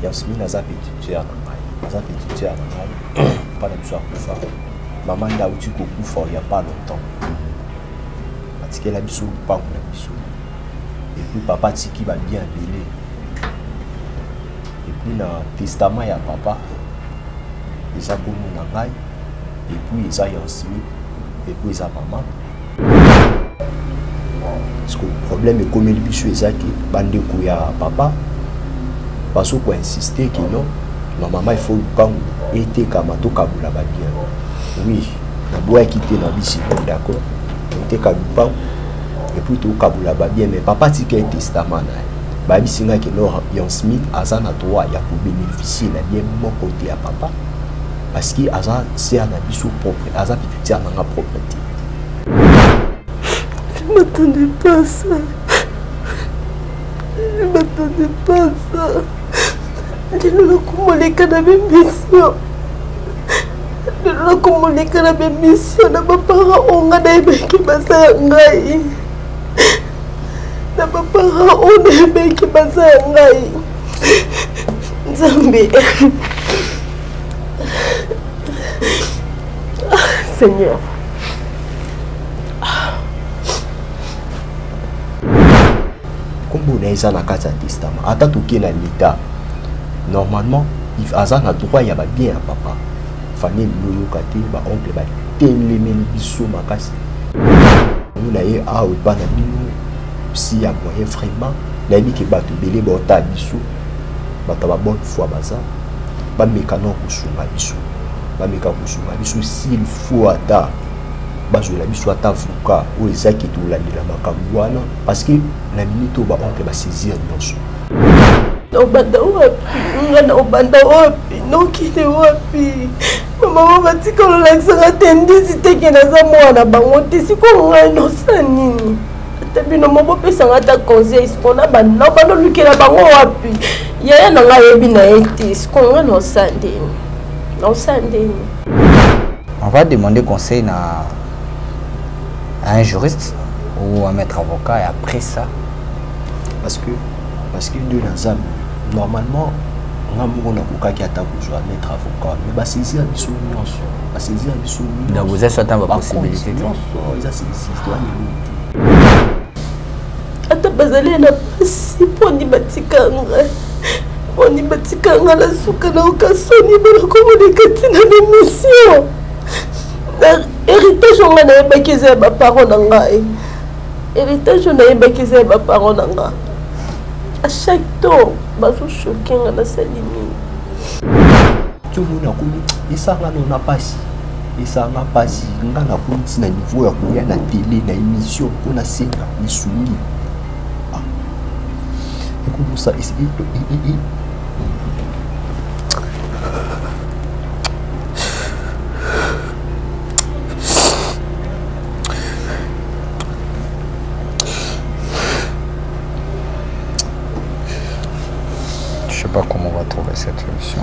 Yasmine aza petite sœur na ngai, aza petite sœur na ngai. Papa na biso akufa, mama nde auti kokufa il y a pas longtemps. Atikela biso lupango na biso. Et puis papa atiki ba bien ebele. Et puis na testament ya papa eza kombo na ngai, et puis eza Yasmine, et puis eza mama. Parce que problème ekomeli biso eza ke bandeko ya papa bazo koinsiste ke non, normalement il faut lupangu etekama, tokabola babien. Oui, naboyaki te na bisi, bon d'accord, toteka lupangu et puis tokabola babien, mais papa atika ye testament na ye. Bayebisi ngai ke non, Yasmine aza na droit ya kobénéficie na bien moko te ya papa, parce que aza sœur na biso propre, aza petite sœur na nga propre te. Je m'attendais pas à ça. Je m'attendais pas à ça. Lelo nakomoleka na bemission, lelo nakomoleka na bemission na bapara oyo nga nayebaki baza ya ngai, na bapara oyo nayebaki baza ya ngai. Nzambe, Seigneur. Kombo na ye eza na kati ya testament. Ata toke na leta, normalement aza na droit ya babien ya papa. Famille elingi oyoka te, baoncle batelemeli biso makasi. Yango na ye awa epa na bino si ya moyen, vraiment nayebi ke bato ebele baota biso, bato ya babonne foi baza, bameka na kosunga biso, bameka kosunga biso. S'il faut ata bazwela biso ata avocat oyo ezaki tolandela makambo wana, parce que na minute oyo baoncle basaisir nyonso. Naobanda wapi nga? Naobanda wapi? Nokende wapi? Bamama batika olakisaka te ndisi teke naza mwana bango te. Sikoyo ngai nosa nini? Ata bino mo bopesanga ata conseil. Sikoyo na banda olukela bango wapi? Yaya na ngai ayebi na ye te. Sikoyo ngai nosa ndeni? Nosa ndeni? On va demander conseil à un juriste ou un maître avocat et après ça. Parce que nde naza normalement nga moko nakokaki ata kozwa maître avocat, mais basaisir biso nyonso, basaisir biso. Donc vous êtes soit ba possibilité. Nyonso eza saisi, toanelo te. Ata bazali na pasi, mponi batika ngai? Mponi batika ngai na suka? Naoka soni mpona komoleka ntina na émission na héritage oyo ngai nayebaki eza ya baparent na ngai, héritage oyo nayebaki eza ya baparent na ngai. À chaque temps bazochoquer nga. Nasali nini? Ti omoni akomi esanga no na pasi, esanga pasi. Nga nakomi ntina niveau ya koya na tele na émission mpo nasenga lisungi. Ekomosa. Je sais pas comment on va trouver cette solution.